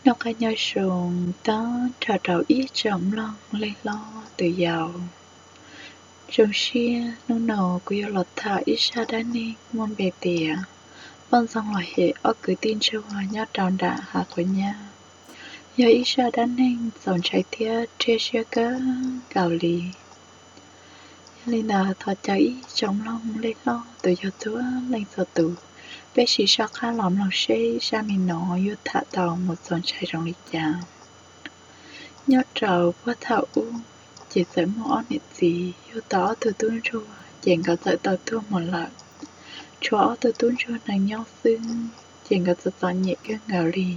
Noj qab nyob zoo tag nrho rau ib tsoom mloog leej hlob tus yau. Zoo siab hnub no kuv yuav los tham ib zaj dab neeg muaj npe tias Poj Ntxoog los hem ob kwv tij ntsuag nyob rau nram hav quav nyab. Yog ib zaj dab neeg txaus ntshai thiab rhiab siab kawg nkaus li. Yog li ntawd thov caw ib tsoom mloog leej hlob tus yau txhua leej txhua tus, peb sim soj qab los mloog seb zaj me no yuav tham tau mus txaus ntshai zoo li cas. Nyob rau puag thaum ub, ces txawm muaj ob niam txiv yug tau ob tug tub ntsuag, ces nkawd txawm tau tuag mus lawm. Tshuav ob tug tub ntsuag nees nyob xwb, ces nkawd txom txom nyem kawg nkaus li.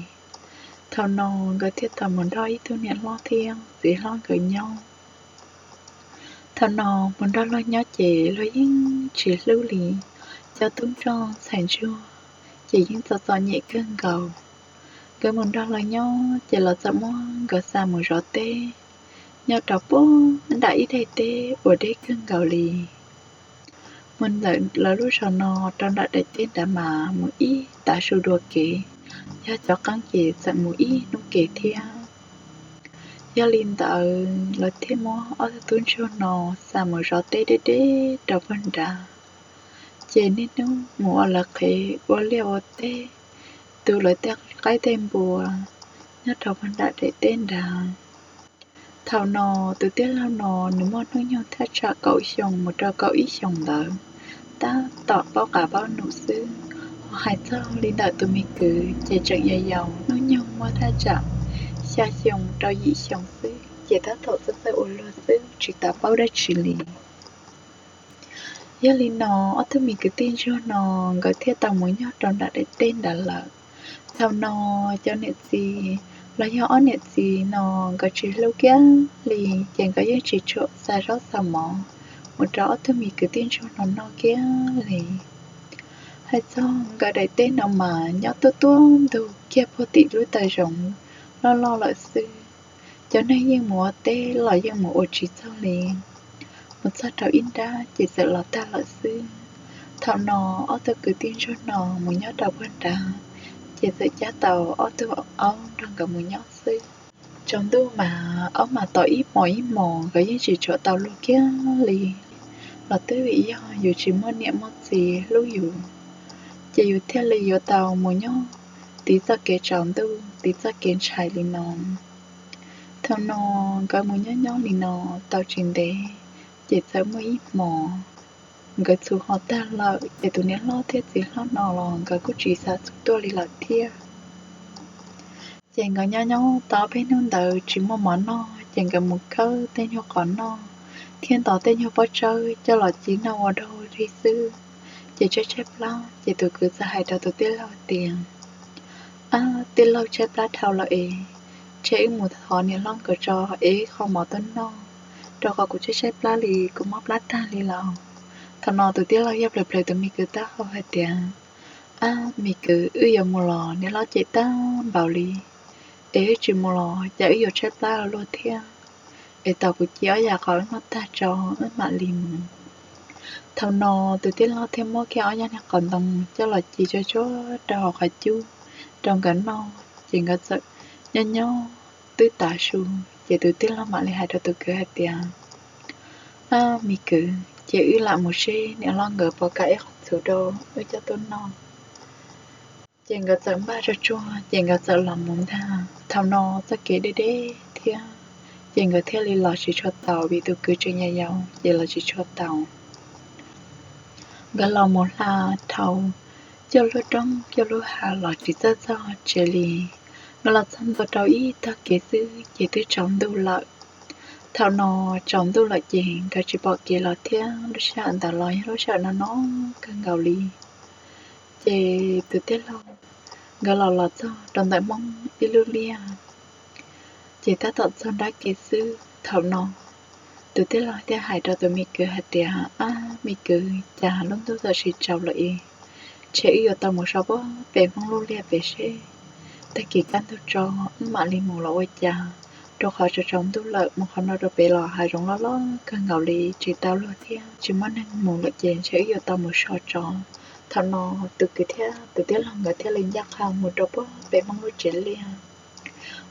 Thaum no nkawd thiaj tau mus nrog ib tug niam hlob thiab txiv hlob nkawd nyob. Thaum no mus nrog luag nyob ces luag yeej tsis hlub li. Cov tub nrog ntxhais ntsuag ces yeej txom txom nyem kawg nkaus. Nkawd mus nrog luag nyob ces lawv txawm muab nkawd xa mus zov teb nyob rau puag nram ib daim teb uas deb kawg nkaus li. Mus ntawm lawv lub zos no rau nram daim teb nrad mas mus ib tav su dua kev, yog cov qeeb ces txawm mus ib hnub kev thiab. Yog li ntawd lawv thiaj muab ob tug tub ntsuag no xa mus zov teb deb deb rau puag nrad. Ces niaj hnub mus ua lawv qhev ua liaj ua teb, tu lawv tej qaib tej npua nyob rau puag nram daim teb nrad. Thaum no tus tij laug no nws muaj hnub nyoog thaj tsam kaum xyoo mus rau kaum ib xyoos ntawd, tab tom paub qab paub num xwb. Ho hais txog li ntawm tus me kwv ces tseem yau yau, hnub nyoog muaj thaj tsam xya xyoo rau yim xyoo xwb, ces tab tom txawj txawj ua luag xwb tsis tau paub dab tsi li. Yog li no ob tug me kwv tij ntsuag no nkawd thiaj tau mus nyob rau nram daim teb nrad lawm. Thaum no cov niam txiv los yog ob niam txiv no nkawd tsis hlub kiag li, ces nkawd yeej tsis tshua xa zaub xa mov mus rau ob tug me kwv tij ntsuag no noj kiag li. Hais txog nkawd daim teb no mas nyob tuaj tuaj ntug kiag puag tim lub taw zoov loj loj lawm xwb. Cov neeg yeej mus ua teb los yeej mus ua tsis txog li. Mus txog rau ib nrab ces txawm los tag lawm xwb. Thaum no ob tug kwv tij ntsuag no mus nyob rau puag nrad, ces txawm cab tau ob tug aub nrog nkawd mus nyob xwb. Tsaus ntuj mas aub mas tom ib hmos ib hmos, nkawd yeej tsis tshua tau luag kiag li. Los twb vim yog yus tsis muaj niam muaj txiv hlub yus, ces yus thiaj li yuav tau mus nyob tiv txoj kev tsaus ntuj tiv txoj kev ntshai li no. Thaum no nkawd mus nyob nyob li no tau tsis ntev, ces txawm muaj ib hmos nkawd txhua ho tag lawm, ces tus niam hlob thiab txiv hlob no los nkawd kuj tsis xav txhua tuaj li lawm thiab. Ces nkawd nyob nyob tau peb hnub ntawd tsis muaj mov noj, ces nkawd mus khawb tej nyuag qos noj thiab nto tej nyuag pob tsawb coj los ci noj ua dog ua dig xwb. Ces tshaib tshaib plab, ces tus kwv txawm hais rau tus tij laug tias, Ab, tij laug, tshaib plab dhau lawm es, ces wb mus thov niam hlob nkawd tso es wb kho mov tuaj noj, rau qhov kuv tshaib tshaib plab li, kuv mob plab tag li lawm. Thaum no tus tij laug yog plhws plhws tus me kwv taub hau hais tias, Ab, me kwv, wb yuav mus los niam hlob cem tag npaum li, es wb tsis mus los cas wb yuav tshaib plab ua luaj thiab. Es tos kuv ci ob yam qos wb noj tag tso wb mam li mus. Thaum no tus tij laug thiaj muab kiag ob yam niag qos ntoo coj los ci tsuag tsuag rau hauv qhov cub rau nkawd noj, ces nkawd txawm nyob nyob twb tav su, ces tus tij laug mam li hais rau tus kwv hais tias, Ab, me kwv, ces wb lam mus seb niam hlob nkawd puas kam ib qho txhuv rau wb coj tuaj noj. Ces nkawd txawm npaj tsuag tsuag, ces nkawd txawm los mus ntag. Thaum no txoj kev deb deb thiab, ces nkawd thiaj li los tsis tshua taus vim tus kwv tseem yau yau, ces los tsis tshua taus. Nkawd los mus hla dhau cuaj lub roob cuaj lub hav los tsis txawj txog tsev li. Nkawd los txog ntua rau ib tog kev xwb ces twb tsaus ntuj lawm. Thaum no tsaus ntuj lawm ces nkawd tsis pom kev los thiab, lub sij hawm ntawd los yog lub sij hawm no no kawg nkaus li. Ces tus tij laug, nkawd los los txog rau ntawm Hmoob ib lub liaj, ces tab tom txog nrab kev xwb. Thaum no tus tij laug thiaj hais rau tus me kwv hais tias, Ab, me kwv, cas lub ntuj txawm sis tsaus lawm es, ces wb yuav tau mus so puag pem Hmoob lub liaj pem seb tag kis kaj ntug tso wb mam li mus los ua cas, rau qhov tsaus tsaus ntuj lawm mus qhov no rau pem los hav zoov loj loj kawg nkaus li tsis tau luag thiab tsis muaj neeg mus lawm ces ntshe wb yuav tau mus so tso. Thaum no tus kwv thiab tus tij laug nkawd thiaj li ncaj qha mus rau puag pem Hmoob lub tsev liaj.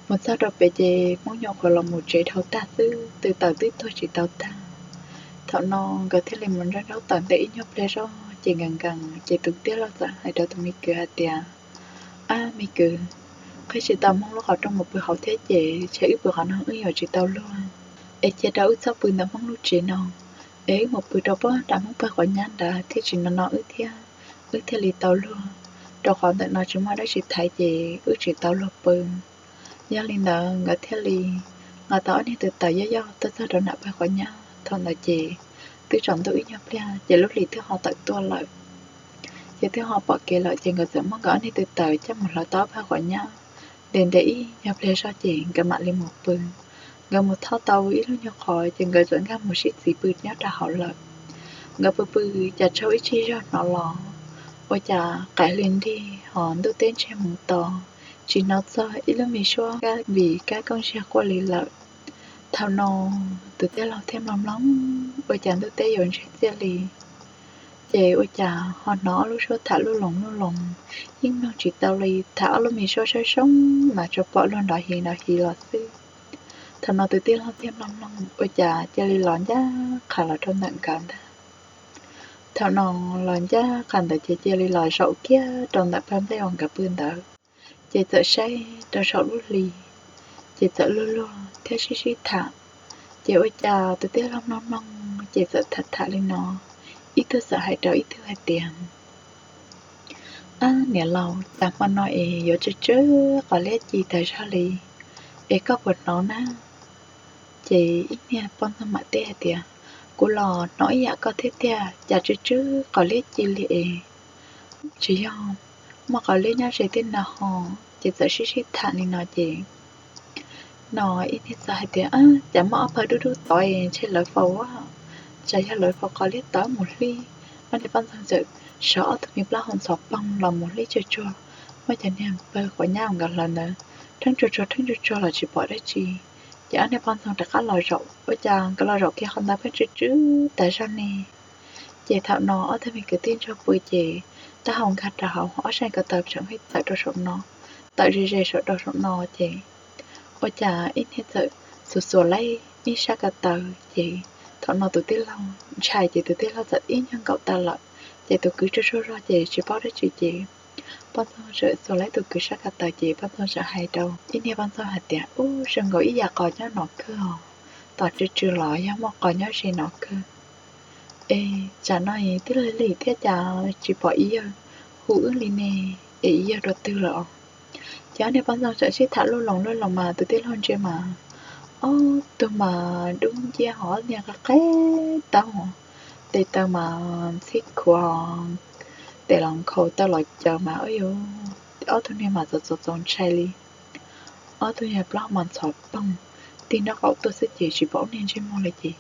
Mus txog rau pem ces Hmoob nyuam qhuav los mus tsev dhau tag xwb, tus tawm twb tuag tsis tau tag. Thaum no nkawd thiaj li mus nrog nraub tawm ntawm ib nyuag pliag zog ces nkees nkees ces tus tij laug txawm hais rau tus me kwv hais tias, Ab me kwv, qhib tsis tau Hmoob lub qhov rooj mus pw hauv thiab ces ntshe wb pw qhov no wb yuav tsis tau luag, es cia rau wb txhob pw ntawm Hmoob lub tsev no, es wb mus pw rau puag nram Hmoob pawg quav nyab nrad thiaj tsis no no wb thiab, wb thiaj li tau luag, rau qhov ntawm no tsis muaj dab tsi thaiv ces wb tsis tau luag pw. Yog li ntawd nkawd thiaj li nqa tau ob niag tus tawm yoj yoj tuaj txog rau nram pawg quav nyab. Thaum ntawd ces twb tsaus ntuj ib nyuag pliag ces lub hlis twb ho tawm tuaj lawm. Ces twb ho pom kev lawm ces nkawd txawm muab nkawd ob niag tus tawm coj mus hlawv tau ob pawg quav nyab. Ntev ntev ib nyuag pliag zog ces nkawd mam li mus pw. Nkawd mus thauj tau ib lub nyuag qhov ces nkawd txawm nkag mus sib txiv pw nyob rau hauv lawm. Nkawd pw pw cas tsaug ib tsig zog hnov los ua cas qaim hli nrig ho ntuj teb ntsiag mus to, tsis hnov txog ib lub me suab kab vim kab kooj ziag quaj li lawm. Thaum no tus tij laug thiaj mloog mloog, ua cas ntuj teb yuav ntsiag txiaj li. Ces ua cas ho hnov ob lub suab tham luj loos luj loos, yeej mloog tsis tau li, tham ob lub me suab sab soob mas tsuas pom luag nrov hiv nrov hiv los xwb. Thaum no tus tij laug thiaj mloog mloog ua cas cia li los ncaj qha los rau ntawm nkawd ntag. Thaum no los ncaj qha ntawd ces cia li los zaum kiag rau ntawm pawg nplej uas nkawd pw ntawd, ces txawm saib rau saum lub hli, ces txawm luag luag thiab sib sib tham. Ces ua cas tus tij laug mloog mloog ces txawm tham tham li no, ib tug txawm hais rau ib tug hais tias, Ab niam laus, cas hmo no es yuav tsw tsw qos liab ci tas zog li, es koj puas hnov na? Ces ib niag poj ntxoog mam teb hais tias, Kuv los hnov ib yam koj thiab tiag, cas tsw tsw qos liab ci li es. Tsis yog muaj qos liab nyob ze tej no ho. Ces txawm sib sib tham li no ces no ib niag txawm hais tias, Cas muaj ob pawg dub dub tod es ntshe lawv faus, tsam yog lawv faus qos liab tod mus hlib. Ob niag poj ntxoog txawm sawv ob tug me plaub hau ntxhov poog los mus hlib tsuag tsuag, muab cov niag pawg quav nyab uas nkawd hlawv ntawd theeb tsuag tsuag theeb tsuag tsuag los tsis pom dab tsi. Ces ob niag poj ntxoog rov qab los zaum, ua cas nkawd los zaum kiag qhov ntawd pheej tsw tsw tas zog ne. Ces thaum no ob tug me kwv tij ntsuag pw ces taub hau nkag rau hauv, ob sab ko taw tseem pheej tawm rau saum no, tawm ze ze saum rau saum no ces ua cas ib niag txawm xuas xuas laib ib sab ko taw ces thaum no tus tij laug ntshai ces tus tij laug txawm ib nyuag nkaum taw lawm, ces tus kwv tsuag tsuag zog ces tsis paub dab tsi ces poj ntxoog txawm xuas laib tus kwv sab ko taw ces poj ntxoog txawm hais rau ib niag poj ntxoog hais tias, Ub, zoo nkaus ib yam qos nyob no kawg os, tom tsw tsw los yog muaj qos nyob ze no kawg. Es tsam no twb lig lig thiab cas tsis pom ib yawg hu wb li ne, es ib yawg dua twg lawm os? Ces ob niag poj ntxoog txawm sib tham luj loos luj loos mas tus tij laug ntsia mas ob tug mas dub nciab ho niag qab qeb taub, tes taw mas ntxhib khuav, tes los nkhaus taw los caws mas, ob tug niag mas txaus txaus txaus ntshai li. Ob tug niag plaub mas ntxhov poog, tig nraub qaum tuaj xwb ces tsis pom ub niag ntsej muag li ces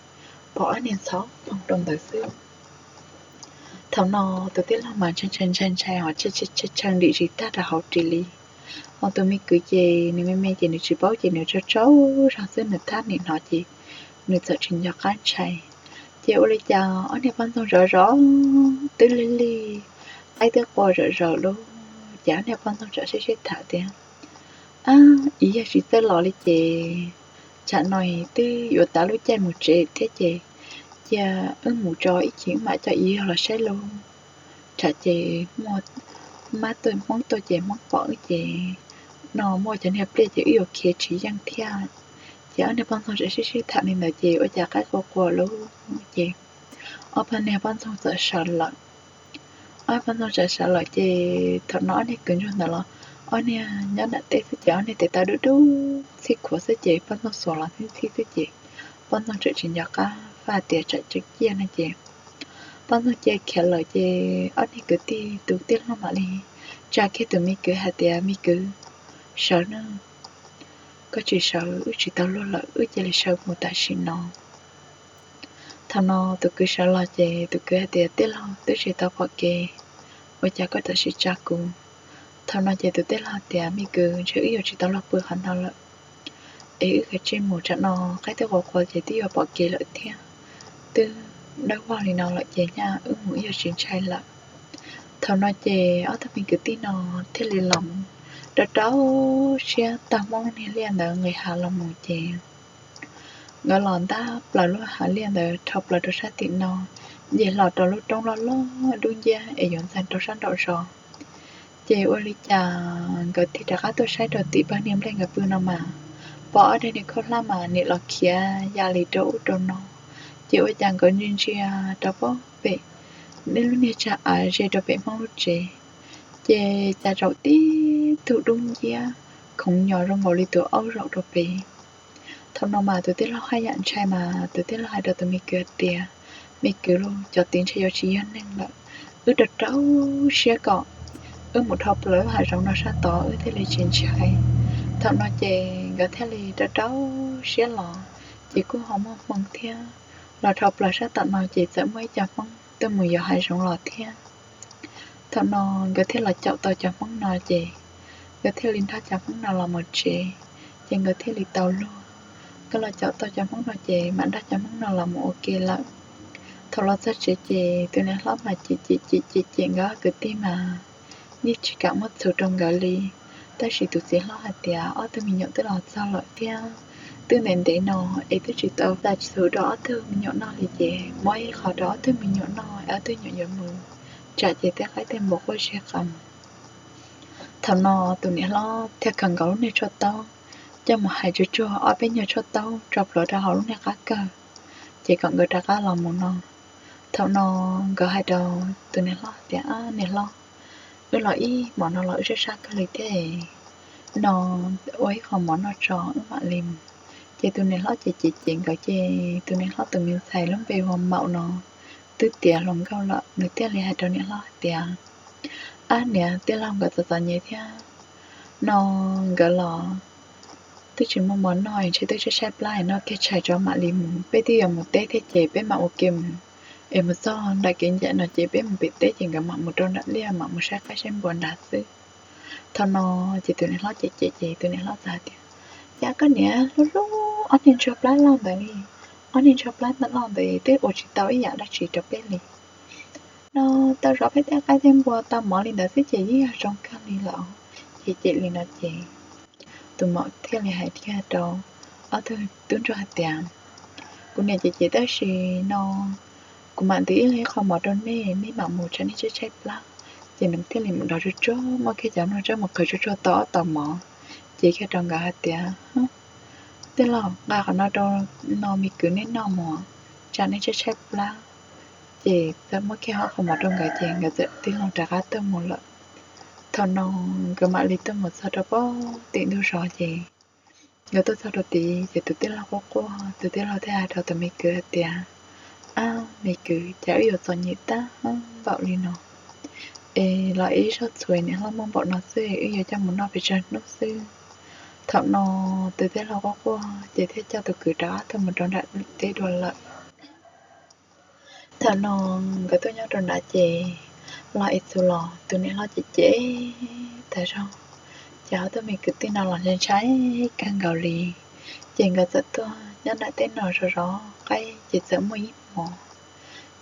pom ob niag ntxhov poog rau ntawd xwb. Thaum no tus tij laug mas ntshai ntshai ntshai ntshai ho tshee nrim zis tag rau hauv ris li. Ho tus me kwv ces nws me me ces nws tsis paub ces nws tsaug tsaug zog xwb nws thab niam hnov ces nws txawm tsis nco qab ntshai. Ces ua li cas ob niag poj ntxoog zov zov twb lig lig, qaib twb qua zom zaws lawm ces ob niag poj ntxoog txawm sib sib tham tias, Ab, ib yawg tsis txawj los li ces tsam no twb yuav tav lub caij mus tsev thiab ces cia wb mus tso ib chim wb mam coj ib yawg los saib lauj. Tsam ces muaj mab tuaj Hmoob tuaj ces Hmoob pom wb ces no muaj cov niag pliaj ces wb yuav khiav tsis yeej thiab. Ces ob niag poj ntxoog txawm sib sib tham li ntawd ces ua cas qaib qua qua lawm ces ob pab niag poj ntxoog txawm sawv lawm. Ob poj ntxoog txawm sawv lawm ces thaum no ob niag kwv ntsuag ntawd los ob niag nyob nram teb xwb ces ob niag tes taw dub dub ntxhib khuav xwb ces poj ntxoog xuas los ntxhib ntxhib xwb ces poj ntxoog txawm tsis nco qab faj tias tsam tseem ciaj no ces poj ntxoog cia khiav lawm ces ob niag kwv tij tus tij laug mam li tsa kiag tus me kwv hais tias, Me kwv, sawv nawb, koj tsis sawv wb tsis tau luag lawm, wb cia li sawv mus tam sim no. Thaum no tus kwv sawv los ces tus kwv hais tias, Tij laug, twb tsis tau pom kev, ua cas koj tam sim tsa kuv? Thaum no ces tus tij laug tias, Me kwv, ntshe wb yuav tsis tau luag pw qhov no lawm, es wb kav tsij mus, tsam no qaib twb qua qua ces twb yuav pom kev lawm thiab. Twb dawb vog li no lawm ces nyaj wb mus wb yuav tsis ntshai lawm. Thaum no ces ob tug me kwv tij no thiaj li los Rau rau siab tag Hmoob niag liaj ntawd nqis hav los mus ces nkawd los ntab plaws lub hav liaj ntawd dhau plaws rau sab tim no, nce hlo rau lub roob loj loj dub nciab es yuav ntxeev rau sab nraum zos. Ces ua li cas nkawd thiaj rov qab tuaj saib rau tim pawg niag nplej nkawd pw no mas, pom ob daim niag khaub hlab mas nim los khiav ya li rau ub rau no. Ces ua cas nkawd ntsia ntsia rau pem, lub niag tsag av ze rau pem Hmoob lub tsev, ces cas zaum tib tug dub nciab khoov nyos zoo nkaus li tus aub zaum rau pem. Thaum no mas tus tij laug haj yam ntshai mas tus tij laug hais rau tus me kwv hais tias, me kwv lauj, cov tid ntshe yuav tsis yog neeg lawm, wb rau rau siab kom wb mus dhau plaws lub hav zoov no sab tod wb thiaj li tsis ntshai. Thaum no ces nkawd thiaj li rau rau siab los, ces kuj ho muaj hmoo thiab, los dhau plaws sab tom no ces txawm muaj ib co Hmoob tuaj mus yos hav zoov los thiab. Thaum no nkawd thiaj los caum tau cov Hmoob no ces nkawd thiaj li nrog cov Hmoob no los mus tsev, ces nkawd thiaj li tau luag. Nkawd los caum tau cov Hmoob no ces mam nrog cov Hmoob no los mus ua ke lawm. Thaum los txog tsev ces tus niam hlob mas cem cem cem cem cem nkawd kwv tij mas yeej tsis kam muab txhuv rau nkawd li. Tab sis tus txiv hlob hais tias ob tug me nyuam twb los txog lawm thiab, twb ntev ntev no es twb tsis tau xa txhuv rau ob tug me nyuam noj li ces muab ib qho rau ob tug me nyuam noj es ob tug me nyuam yuav mus, tsam ces tej qaib tej npua quaj zig qees. Thaum no tus niam hlob thiaj khaws nkaus lub niag tshuaj taub coj mus hais tsuag tsuag ob peb nyuag tshuaj taub tso plhuav rau hauv lub niag qab kawg, ces kom nkawd rov qab los mus no. Thaum no nkawd hais rau tus niam hlob tias, niam hlob, wb los ib hmos no los wb sab sab kawg li thiab no, ua ib qho mov noj tso wb mam li mus. Ces tus niam hlob ces cem cem nkawd ces tus niam hlob tus me ntxhais lub npe hu ua Maum no twb tiav hluas nkauj lawm, nws thiaj li hais rau niam hlob hais tias, ab niam, tij laug nkawd txom txom nyem thiab no, nkawd los twb tsis muaj mov noj es ntshe twb tshaib tshaib plab es noj kiag tshais tso mam li mus, peb twb yuav mus teb thiab ces peb mam ua ke mus, es mus txog nram kev ncaim no ces peb mus pem teb ces nkawd mam mus rau nram liaj mam mus saib qaib saib npua nrad xwb. Thaum no ces tus niam hlob cem cem ces tus niam hlob txawm hais tias, cas koj niam hlub hlub ob niag ntsuag plab loj ntawd li, ob niag ntsuag plab loj ntawd twb ua tsis tau ib yam dab tsi rau peb li no, tau zov peb tej qaib tej npua tau mov li ntawd xwb ces yeej yog zoo kawg li lawm. Ces cem li no ces tus maum thiaj li hais kiag rau ob tug tub ntsuag hais tias, kuv niam cem cem tab sis no kuv mam ntim ib leeg qho mov rau nej, nej mam mus tsam nej tshaib tshaib plab. Ces nws thiaj li mus nrog tsuag tsuag muab kiag cov nplooj tsawb mus qhwv tsuag tsuag tau ob tau mov, ces kiag rau nkawd hais tias, tij laug, nqa qhov no rau no me kwv nej noj mov, tsam nej tshaib tshaib plab. Ces txawm muab kiag ob qho mov rau nkawd ces nkawd txawm tig loo rov qab tuaj mus lawm. Thaum no nkawd mam li tuaj mus txog rau pem tim ntug zos ces nkawd tuaj txog rau tid ces tus tij laug quaj quaj, tus tij laug thiaj hais rau tus me kwv hais tias, ab me kwv, cas wb yuav txom nyem tag npaum li no es los ib zaug txhuv niam hlob muaj npaum no xwb wb yuav coj mus noj pes tsawg hnub xwb. Thaum no tus tij laug quaj quaj ces thiaj coj tus kwv rov qab tuaj mus rau nram teb dua lawm. Thaum no nkawd tuaj nyob rau nrad ces los es txus los tus niam hlob cem cem tas zog, ces ob tug me kwv tij no los ntshai ntshai kawg nkaus li. Ces nkawd txawm tuaj nyob nram teb no zov zov qaib ces txawm muaj ib hmos,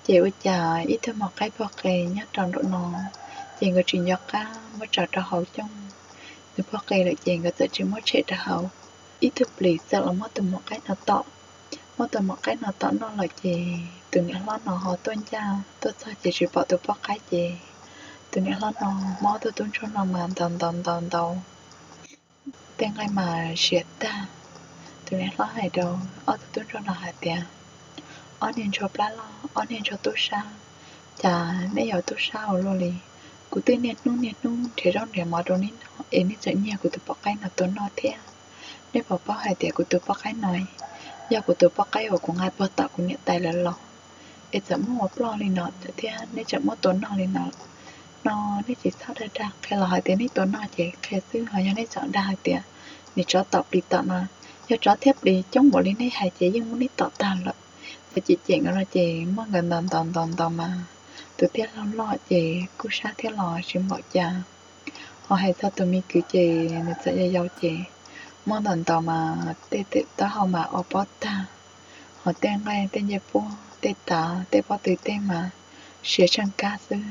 ces ua cas ib tug maum qaib pog qe nyob rau nraum no, ces nkawd tsis nco qab muab tso rau hauv coob, nws pog qe lawm ces nkawd txawm tsis muab tshem rau hauv. Ib tug plis txawm los muab tus maum qaib no tom, muab tus maum qaib no tom noj lawm ces tus niam hlob no ho tuaj ncaj tuaj txog ces tsis pom tus poj qaib ces tus niam hlob no muab ob tug tub ntsuag no mas ntaus ntaus ntaus ntaus tej nqaij mas siav tag. Tus niam hlob hais rau ob tug tub ntsuag no hais tias, ob niag ntsuag plab loj, ob niag ntsuag tub sab, cas neb yuav tub sab ua luaj li? Kuv twb niaj hnub niaj hnub nrhiav zaub nrhiav mov rau neb noj es neb tseem nyiag kuv tus poj qaib no tua noj thiab. Neb puas paub hais tias kuv tus poj qaib no yog kuv tus poj qaib uas kuv nqa puag tom kuv niam tais lawv los, es txawm muab ua ploj li no thiab neb tseem muab tua noj li no? No neb tsis txhob dag dag, qhia los hais tias neb tua noj ces qhia xwb, ho yog neb tseem dag hais tias nws tsov tom plis tom no, yog tsov thiab plis coob npaum li neb hais ces yeej muab neb tom tag lawm. Txawm cem cem nkawd no ces muab nkawd ntaus ntaus ntaus ntaus mas tus tij laug loj ces kuj sab thiab los tsis npaum cas. Ho hais txog tus me kwv ces nws txawm yau yau ces muab ntaus ntaus mas tej taub hau mas ua pob tag, ho tej nqaij tej ncej puab tej tav tej pob tw tej mas siav tsheej kab xwb.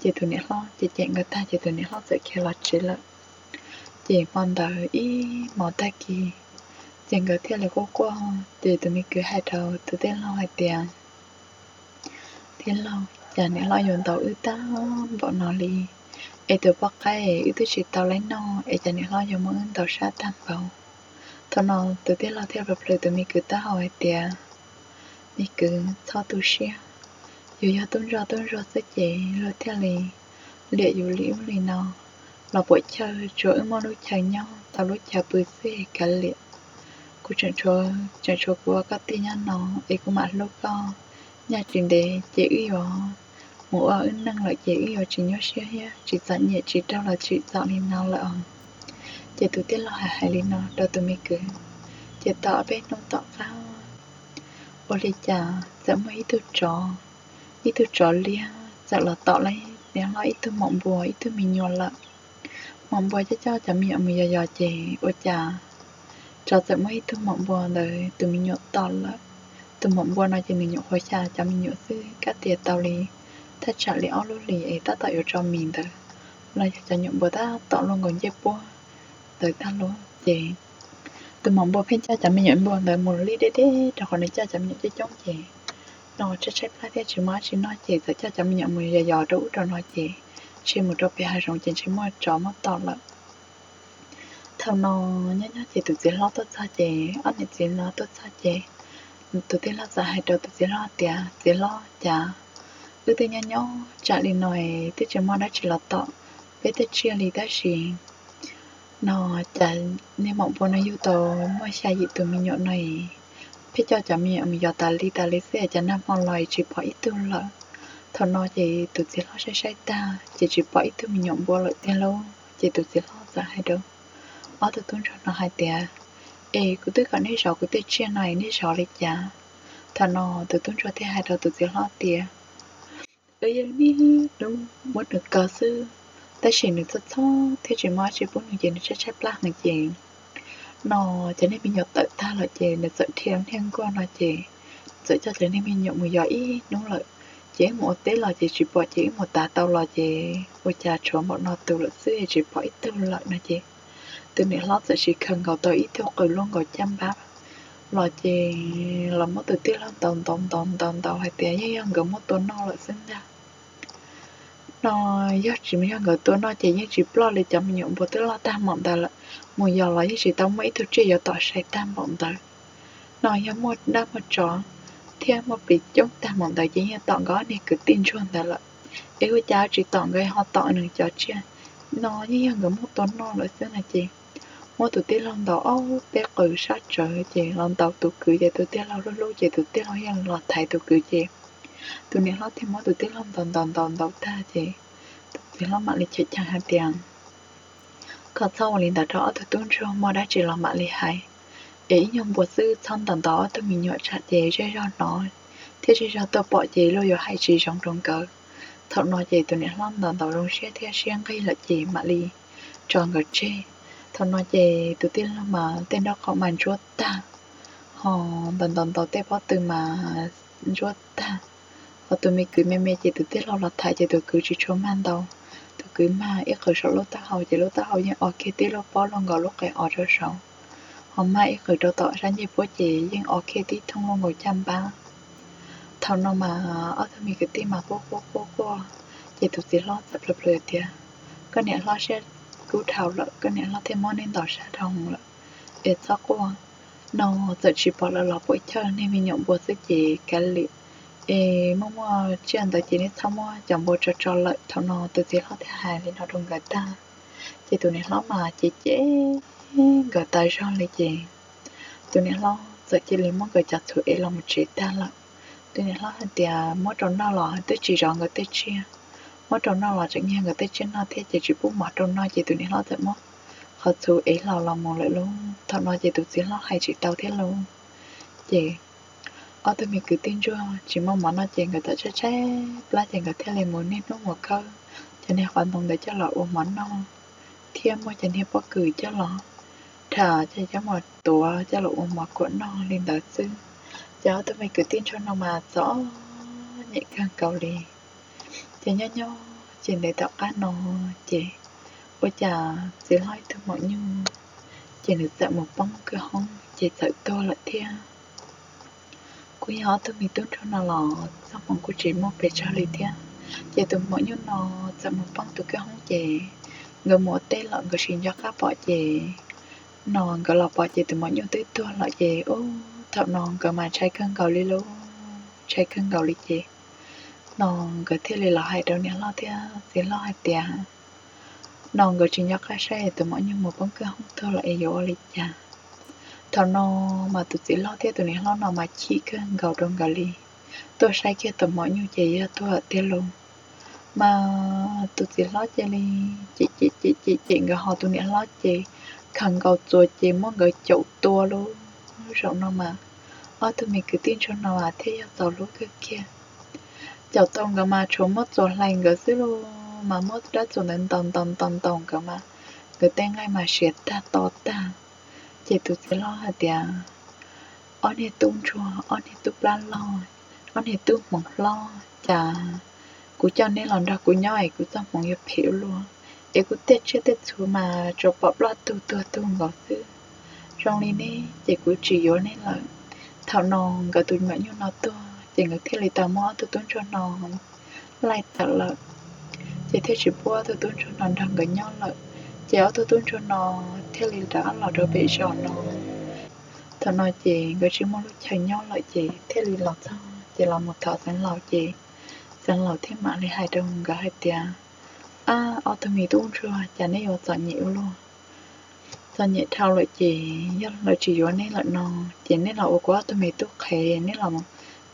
Ces tus niam hlob cem cem nkawd tag ces tus niam hlob txawm khiav los tsev lawm. Ces hmo ntawd ib hmos tag kis, ces nkawd thiaj li quaj quaj, ces tus me kwv hais rau tus tij laug hais tias, Tij laug, cas niam hlob yuav ntaus wb tag npaum no li, es tus poj qaib wb twb tsis tau laib noj es cas niam hlob yuav muab wb ntaus sab tag npaum. Thaum no tus tij laug thiaj plhws tus me kwv taub hau hais tias, Me kwv, txhob tu siab, yus yog tub ntsuag tub ntsuag xwb ces luag thiaj li liam yus li ub li no los puam chawj, tsuas wb muaj lub chaw nyob tau lub chaw pw xwb kav liam. Kuv tseem tshuav kuv ua koj tij nyob no es kuv mam hlub koj, nyob tsis ntev ces wb yuav mus ua wb neej lawm ces wb yuav tsis nyuaj siab thiab tsis txom nyem tsis raug los tsim txom li no lawm os. Ces tus tij laug hais hais li no rau tus me kwv, ces tau ob peb hnub tom qab, ua li cas txawm muaj ib tug tsov, ib tug tsov liab txawm los tom niam hlob ib tug maum npua ib tug me nyuam lawm. Maum npua coj coj cov me nyuam mus yos yos ces ua cas tsov txawm muab ib tug maum npua ntawd tus me nyuam tom lawm. Tus maum npua no ces nws nyuam qhuav xya cov me nyuam xwb, kab tias tau li thaj tsam li ob lub hlis es tab tom yuav tso mis ntawd los yog cov nyuam npua tab tom luaj nkaus ncej puab ntawd tag lawm ces tus maum npua pheej coj cov me nyuam npua ntawd mus li deb deb rau qhov nws coj cov me nyuam coob coob ces no tshaib tshaib plab thiab tsis muaj dab tsi noj ces txawm coj cov me nyuam mus yos yos rau ub rau no ces ntshe mus rau pem hav zoov ces ntshe muaj tsov muab tom lawm. Thaum no nyob nyob ces tus txiv hlob tuaj txog ces ob niam txiv no tuaj txog ces tus tij laug txawm hais rau tus txiv hlob tias, Txiv hlob, cas wb twb nyob nyob tsam li no es twb tsis muaj dab tsi los tom peb tej tsiaj li tab sis no cas niag maum npua no yug tau muaj xya yim tus me nyuam no es pheej coj cov me nyuam mus yos tas li tas li xwb es cas nag hmo los tsis pom ib tug lawm. Thaum no ces tus txiv hlob saib saib tag ces tsis pom ib tug me nyuam npua lawm tiag lauj. Ces tus txiv hlob txawm hais rau ob tug tub ntsuag no hais tias, Es kuv twb kom nej zov kuv tej tsiaj no es nej zov li cas? Thaum no tus tub ntsuag thiaj hais rau tus txiv hlob tias, Wb yeej niaj hnub muab nws kaw xwb, tab sis nws txhob txhob thiab tsis muaj dab tsi pub nws ces nws tshaib tshaib plab heev ces no ces niag me nyuam tawm tag lawm ces nws txawm dhia niag nkuaj no ces txawm coj cov niag me nyuam mus yos ib hnub lawm. Ces wb mus ua teb los ces tsis pom ces wb mus tav tau los ces ua cas tshuav npaum no tus lawm xwb tsis pom ib tug lawm no ces tus niam hlob txawm sis khaws nkaus tau ib tug qws luaj nkaus caj npab los ces los muab tus tij laug ntaus ntaus ntaus ntaus ntaus hais tias yeej yog nkawd muab tua noj lawm xwb ntag. No yog tsis yog nkawd tua noj ces yeej tsis ploj li, cov me nyuam npua twb loj tag npaum ntawd lawm, mus yos los yeej tsis tau muaj ib tug tsiaj yuav tom sai tag npaum ntawd. No yog muaj dab muaj tsov thiab muaj plis coob tag npaum ntawd ces yeej tom nkawd ob niag kwv tij ntsuag ntawd lawm. Es ua cas tsis tom nkawd ho tom nws cov tsiaj? No yeej yog nkawd muab tua noj lawm xwb no ces muab tus tij laug ntaus ob peb qws sab tsawv ces los ntaus tus kwv ces tus tij laug hlub hlub ces tus tij laug yeej los thaiv tus kwv ces tus niam hlob thiaj muab tus tij laug ntaus ntaus ntaus ntaus tag ces tus txiv hlob mam li cheem cheem hais tias, Koj txhob ua li ntawd rau ob tug tub ntsuag, muaj dab tsi los mam li hais, es ib nyuag npua xwb txhob ntaus ntaus ob tug me nyuam tsam ces zej zog hnov thiab zej zog tuaj pom ces luag yuav hais tsis zoo rau nkawd. Thaum no ces tus niam hlob ntaus ntaus zoo siab thiab siab nqig lawm ces mam li tso nkawd tseg. Thaum no ces tus tij laug mas tej nraub qaum mas ntsuab tag, ho ntaus ntaus ntaus tej pob tw mas ntsuab tag. Ho tus me kwv me me ces tus tij laug los thaiv ces tus kwv tsis tshua mag ntaus. Tus kwv mag ib qws saum lub taub hau ces lub taub hau yeej o kiag tib lub pob luaj nkaus lub qe os rau saud. Ho mag ib qws rau tom sab ncej puab ces yeej o kiag tib thooj luaj nkaus caj npab. Thaum no mas ob tug me kwv tij mas quaj quaj quaj quaj, ces tus txiv hlob txawm plhws plhws tias, Koj niam hlob siab kub dhau lawm, koj niam hlob thiaj muab nej ntaus sab dhau lawm, es txhob quaj. No txawm tsis pom lawm los puam chawj, niag me nyuam npua xwb ces kav liam, es muaj muaj tsiaj ntawd ces nej txhob muab cov npua tso tso lawm. Thaum no tus txiv hlob thiaj hais li no rau nkawd tag, ces tus niam hlob mas ces cem nkawd tas zog li ces tus niam hlob txawm cia li muab nkawd cov txhuv ev los mus tsev tag lawm. Tus niam hlob hais tias muab rau noj los twb tsis zov nkawd tej tsiaj, muab rau noj los tseem nyiag nkawd tej tsiaj noj thiab ces tsis pub mov rau noj ces tus niam hlob txawm muab qhov txhuv ev hlo los mus lawm lauj. Thaum no ces tus txiv hlob hais tsis tau thiab lauj. Ces ob tug me kwv tij ntsuag tsis muaj mov noj ces nkawd txawm tshaib tshaib plab ces nkawd thiaj li mus niaj hnub mus khawb cov niag qos ntoo ntawd coj los ua mov noj, thiab muab cov niag pob kws coj los dham coj coj mus tuav coj los ua mov kuam noj li ntawd xwb. Ces ob tug me kwv tij ntsuag no mas txom nyem kawg nkaus li. Ces nyob nyob ces ntev tom qab no ces ua cas txiv hlob ib tug maum nyuj ces nws txawm mus poob kwj hoob ces txawm tuag lawm thiab. Kuj yog ob tug me tub ntsuag no los txoj hmoov kuj tsis muaj pes tsawg li thiab. Ces tus maum nyuj no txawm mus poob tus kwj hoob ces nkawd mus ua teb los nkawd tsis nco qab pom ces no nkawd los pom ces tus maum nyuj twb tuag lawm ces ub thaum no nkawd mas ntshai kawg nkaus li lauj, ntshai kawg nkaus li ces no nkawd thiaj li los hais rau niam hlob thiab txiv hlob hais tias no nkawd tsis nco qab saib tus maum nyuj mus poob kwj hoob tuag lawm es yuav ua li cas. Thaum no mas tus txiv hlob thiab tus niam hlob no mas chim kawg nkaus rau nkawd li, tuaj saib kiag tus maum nyuj ces yog tuag tiag lauj. Mas tus txiv hlob cia li cem cem cem cem nkawd ho tus niam hlob ces khaws nkaus txuas ces muab nkawd caum tua lauj. Zaum no mas ob tug me kwv tij ntsuag no mas thiaj yog txaus hlub kawg kiag. Caum tau nkawd mas tshuav muab txuas hlais nkawd xwb lauj, mas muab dab txuas ntawd ntaus ntaus ntaus ntaus nkawd mas nkawd tej nqaij mas siav tag to tag. Ces tus txiv hlob hais tias ob niag tub ntsuag, ob niag tub plab loj, ob niag tub hmoov hlob, cas kuv coj neb los nrog kuv nyob es kuv txoj hmoov yuav phem ua luaj, es kuv tej tsiaj tej txhu mas tsuas pom ploj tug tuag tug nkaus xwb. Zoo li neb ces kuv tsis yuav neb lawm. Thaum no nkawd tus maum nyuj no tuag ces nkawd thiaj li tau muab ob tug tub ntsuag no laij tawm lawm, ces thiaj tsis pub ob tug tub ntsuag no nrog nkawd nyob lawm. Ces ob tug tub ntsuag no thiaj li rov qab los rau pem zos no. Thaum no ces nkawd tsis muaj lub chaw nyob lawm ces thiaj li los txog ces los mus thov Xeev Laus ces Xeev Laus thiaj mam li hais rau nkawd hais tias, ab, ob tug me tub ntsuag, cas neb yuav txom nyem ua luaj? Txom nyem dhau lawm ces yog lawv tsis yuav neb lawm no ces neb los ua kuv ob tug me tub qhev, neb los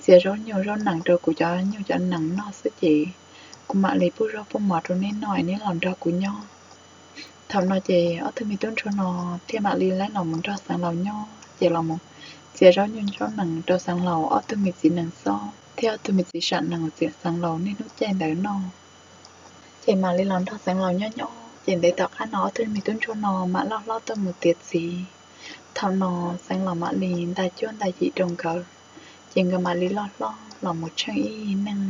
txiav zaub nyuj zaub nees rau kuv cov nyuj cov nees noj xwb ces kuv mam li pub zaub pub mov rau neb noj es neb los nrog kuv nyob. Thaum no ces ob tug me tub ntsuag no thiaj mam li laib los mus nrog Xeev Laus nyob ces los mus txiav zaub nyuj zaub nees rau Xeev Laus ob tug me txiv nees xob thiab ob tug me txiv sam nees uas txiv Xeev Laus niaj hnub caij ntawd noj. Ces mam li los nrog Xeev Laus nyob nyob ces ntev tom qab no ob tug me tub ntsuag no mam loj hlob tuaj mus tiav txiv. Thaum no Xeev Laus mam li nta cuab nta yim rau nkawd, ces nkawd mam li loj hlob los mus tsheej ib neeg.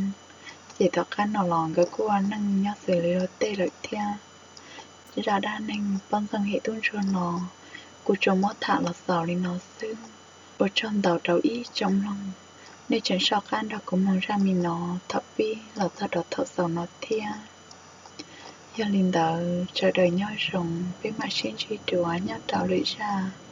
Ces tom qab no los nkawd kuj ua neej nyob xws li luag tej lawm thiab. Zaj dab neeg poj ntxoog hem tub ntsuag no kuv tsuas muab tham los xaus li no xwb. Ua tsaug ntau rau ib tsoom mloog, nej tseem soj qab nrog kuv mloog zaj me no thaum pib los txog rau thaum xaus no thiab. Yog li ntawd sawv daws nyob zoo, peb mam sib ntsib dua nyob rau lwm zaj.